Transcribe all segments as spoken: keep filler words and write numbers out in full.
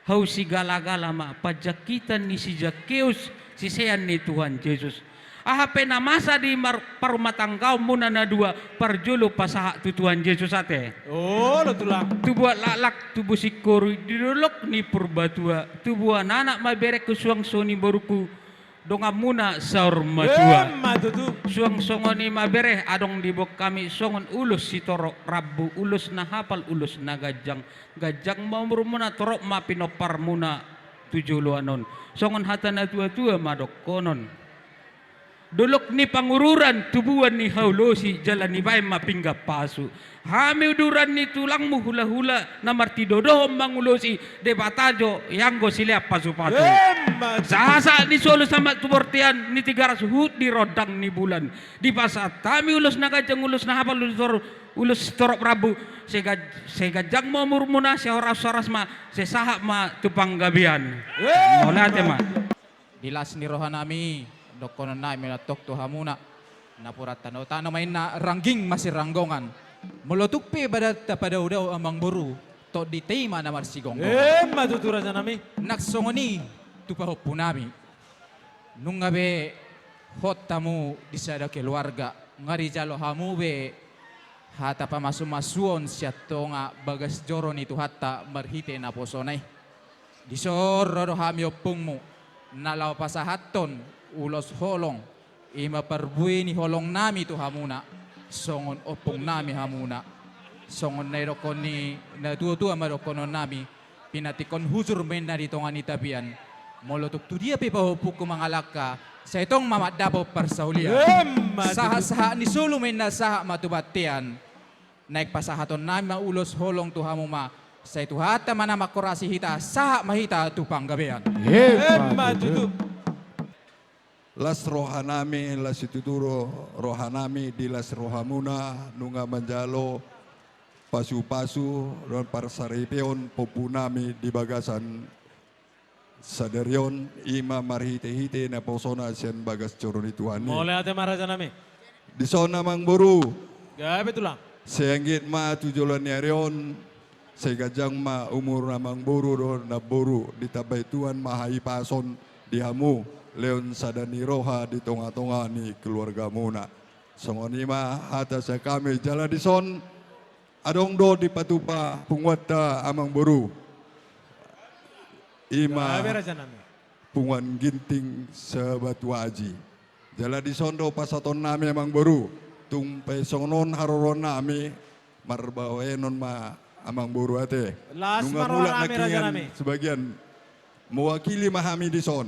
Hau sigalagala ma panjangkitan ni si Zakkeus, sisean ni Tuhan Jesus. Aha pe na masa di mar-, parumatanggaonmuna na dua, parjolo pasahat tu Tuhan Jesus ate. Olo, Tulang. Tubuan laklak, tubu singkoru, di dolok ni Purbatua, tubuan anak ma berengku suang songon i borungku, donganmuna saur matua. Emma tutu. Suang songon i ma bere, adong diboan hami songon ulos sitorop rambu, ulos na hapal, ulos na ganjang. Ganjang ma umurmuna, torop ma pinomparmuna tu joloan on. Songon hata na tuatua ma dohonon: Dolok ni Pangururan, tubuan ni hau Losi, jala nibaen ma pinggan pasu. Hami uduran ni tulangmu hulahula, na martinodohon mangulosi, Debata jo i anggo silean pasupasu. Emma tutu. Sahatsahat ni solu sahat ma tu bontean, ni Tigaras huhut di rondang ni bulan. Dipasahat hami ulos na ganjang, ulos na hapal, ulos tor-, ulos torop rambu. Sai ga-, sai ganjang ma umurmuna, sai horas-horas ma, sai sahat ma tu panggabean. Emma tutu. Mauliate ma. Di las ni rohanami, dohononnami ma antong tu hamuna. Napuran tano-tano ma inna, rangging masiranggongan. Molo tung pe badanta padao-dao, amangboru, tondinta i ma na marsigomgoman. Emma tutu, rajanami. Nang songon i tu pahompunami. Nunga be hot hamu di sada keluarga, nga dijalo hamu be hata pamasu-masuon sian tonga bagas joro ni Tuhanta marhite naposona i. Dison ro do hami ompungmu, na laho pasahathon ulos holong, i ma parbue ni holongnami tu hamuna, songon ompungnami hamuna. Songon na nidokkon ni na tuatua ma dohononnami, pinantikhon hujur ma inna di tonga ni tapian. Molo tung tu dia pe pahompungku mangalangka, sai tong ma mandapot parsaulian. Emma tutu. Sahat-sahat ni solu ma inna sahat ma tu bontean. Naeng pasahatonnami ma ulos holong tu hamu ma, sai Tuhanta ma na manghorasi hita, sahat ma hita tu panggabean. Emma tutu. Las rohanami, las situtu do rohanami, di las rohamuna, nunga manjalo pasu-pasu dohot parsaripeon pahompunami di bagasan sadari on, i ma marhite-hite naposona sian bagas joro ni Tuhan i. Mauliate ma, rajanami. Dison, amangboru. Gabe, Tulang. Sai anggiat ma tu joloan ni ari on, sai ganjang ma umur amangboru dohot namboru, ditambai Tuhan ma hahipason di hamu, lehon sada ni roha di tonga-tonga ni keluargamuna. Songon i ma hata sian hami, jala dison adong do dipatupa punguanta, amangboru. I ma, gabe, rajanami, Punguan Ginting Sabatu Aji. Jala dison do pasahatonnami, amangboru. Tung pe songon on haroroannami, marbahenon ma, amangboru, ate. Las ma rohanami, rajanami. Nunga mulak nangkiningan sebagian, mewakili ma hami dison.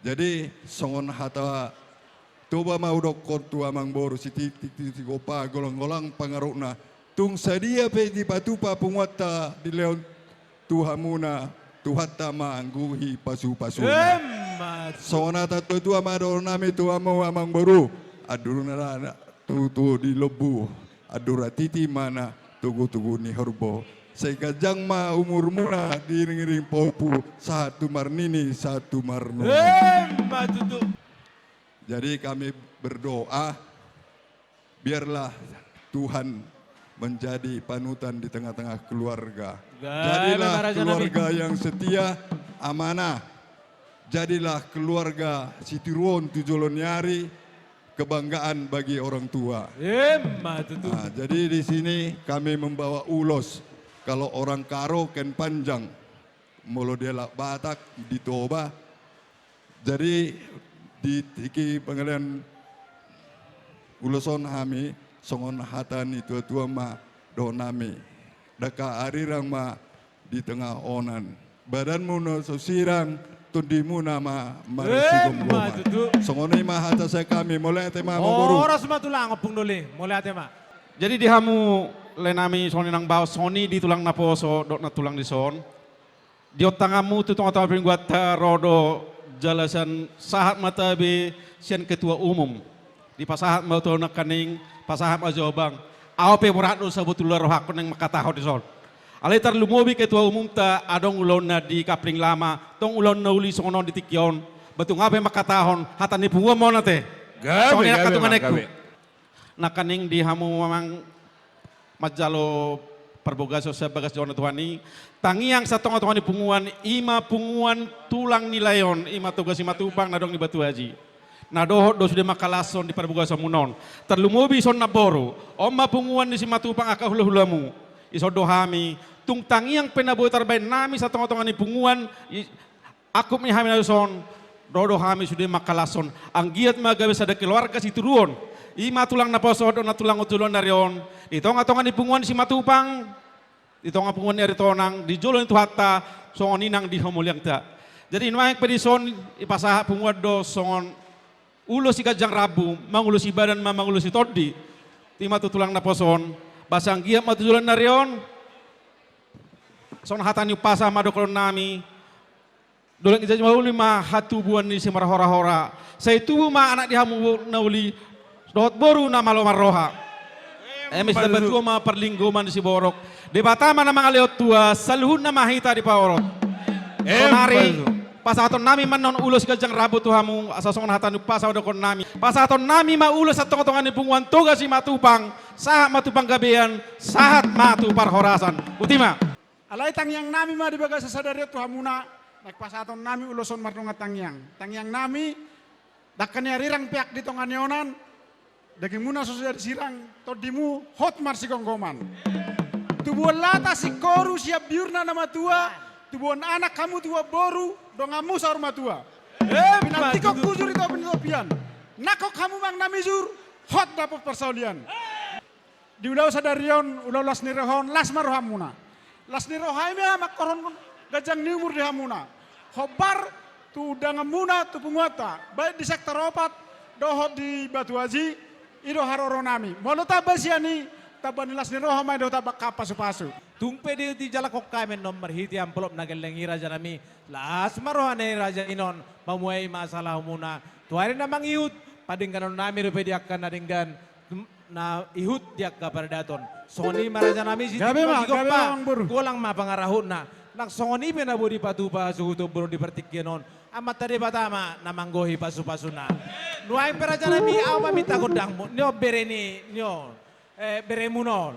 Jadi, songon hata Toba ma hudokkon tu amangboru, sititik-titik sigompa, golang-golang pangarahutna. Tung sadia pe dipatupa punguanta dilehon tu hamuna, Tuhanta ma angguhi pasu-pasuna. Emma tutu. Songon hata tuatua ma dohononnami tu hamu, amangboru. Andor na tutu di lombu, andor hatiti ma na togu-togu ni horbo. Sai ganjang ma umurmuna diiring-iring pahompu, sahat tu marnini, sahat tu marnono. Emma tutu. Jadi kami berdoa, biarlah Tuhan menjadi panutan di tengah-tengah keluarga. Gabe ma, rajanami. Jadilah keluarga yang setia, amanah. Jadilah keluarga sitiruon tu joloan ni ari, kebanggaan bagi orang tua. Emma tutu. Nah, jadi di sini kami membawa ulos. Kalau orang Karo, kain panjang. Molo di halak Batak, di Toba. Jadi, di tingki pangalean ulos on hami, songon hata ni tuatua ma dohononnami: Dangka arirang ma di tonga onan. Badanmuna so sirang, tondimuna ma marsigomgoman. Emma tutu. Songon i ma hata sian hami, mauliate ma, amangboru. Horas ma, Tulang, Ompung Doli, mauliate ma. Jadi di hamu, laenami, songon i nang baos, songon i di tulang naposo dohot nantulang dison. Di ontanganmu tu tonga-tonga parmingguanta ro do jala sian sahat ma tabe sian ketua umum. Dipasahat ma tu ahu nangkaning, pasahat ma jo, Bang. Ahu pe borat do sabotulna rohangku naeng mangkatahon dison. Alai tarlumobi ketua umumta adong ulaonna di Kapling Lama, tong ulaon na uli songon on di tingki on. Ba tung ahu pe mangkatahon, hata ni punguan ma on ate. Gabe, songon i nangkaning, gabe, Amang, gabe. Nangkaning di hamu, Amang, manjalo Parbagason sian bagas joro ni Tuhan i, tangiang sian tongatonga ni punguan, i ma punguan tulang ni lae on, i ma Toga Simatupang na adong di Batu Aji. Na dohot do sude mangkalashon di parbagasonmuna on. Tarlumobi dison namboru, on ma punguan ni Simatupang angka hulahulamu. Dison do hami, tung tangiang pe na boi tarbahen nami sian tongatonga ni punguan, i, angkup ni hami na dison, ro do hami sude mangkalashon. Anggiat ma gabe sada keluarga sitiruon. I ma tulang naposo dohot na tulang on tu joloan ni ari on. Di tongatonga ni punguan Simatupang, di tonga punguan ni Aritonang, di jolo ni Tuhanta, songon i nang di hamuliaanta. Jadi nuaeng pe dison, dipasahat punguan do songon ulos siganjang rambu, mangulosi badan ma mangulosi tondi. I ma tu tulang naposo on, ba sai anggiat ma tu joloan ni ari on. Songon hata ni umpasa ma dohonon nami. Dolok ni Jaji Mauli ma hatubuan ni simarhorahora. Sai tubu ma anak di hamu na uli, dohot boru na malo marroha. Eme sitabatua ma parlinggoman ni siborok. Debata ma na mangalehon tua, saluhutna ma hita dipaorot. Sonari, pasahaton nami ma annon ulos siganjang rambu tu hamu, asa songon hata ni umpasa ma dohonon nami. Pasahaton nami ma ulos sian tongatonga ni punguan Toga Simatupang, sahat ma tu panggabean, sahat ma tu parhorasan. Botima. Alai tangiang nami ma di bagasan sadari on tu hamuna, naeng pasahaton nami ulos on mardongan tangiang. Tangiang nami, dangka ni arirang peak di tonga ni onan, dagingmuna so jadi sirang, tondimu hot marsigomgoman. Tubuan lata singkoru sian biurna na matua, tubuan anak hamu tubuan boru, donganmu saur matua. Pinantikhon hujur di topi ni topian. Nangkok hamu manang na mijur, hot dapot parsaulian. Di ulaon sadari on, ulaon las ni roha on, las ma rohamuna. Las ni roha i ma mangkorhon ganjang ni umur di hamuna. Hombar tu undanganmuna, tu punguanta, baik di sektor opat, dohot di Batu Aji, i do haroro nami. Molo tamba sian i, tamba ni las ni roha ma i dohot tamba angka pasupasu. Tung pe di, dijalakhon hami annon marhite amplop na gelleng i raja nami, las ma roha ni raja i annon, mamuhai ma salahmuna. Tu ari na mangihut, padengganon nami dope di angka na denggan, na ihut di angka paradaton. Songon i ma raja nami, sititi ma sigompa, golang ma pangarahutna. Nang songon i pe na boi dipatupa suhut on boru di partingkian on. Amanta Debata ma na manggohi pasupasuna. Nuaeng pe raja nami, ahu ma minta gondangmu. Ni on bere ni, ni on. Eh, beremuna on.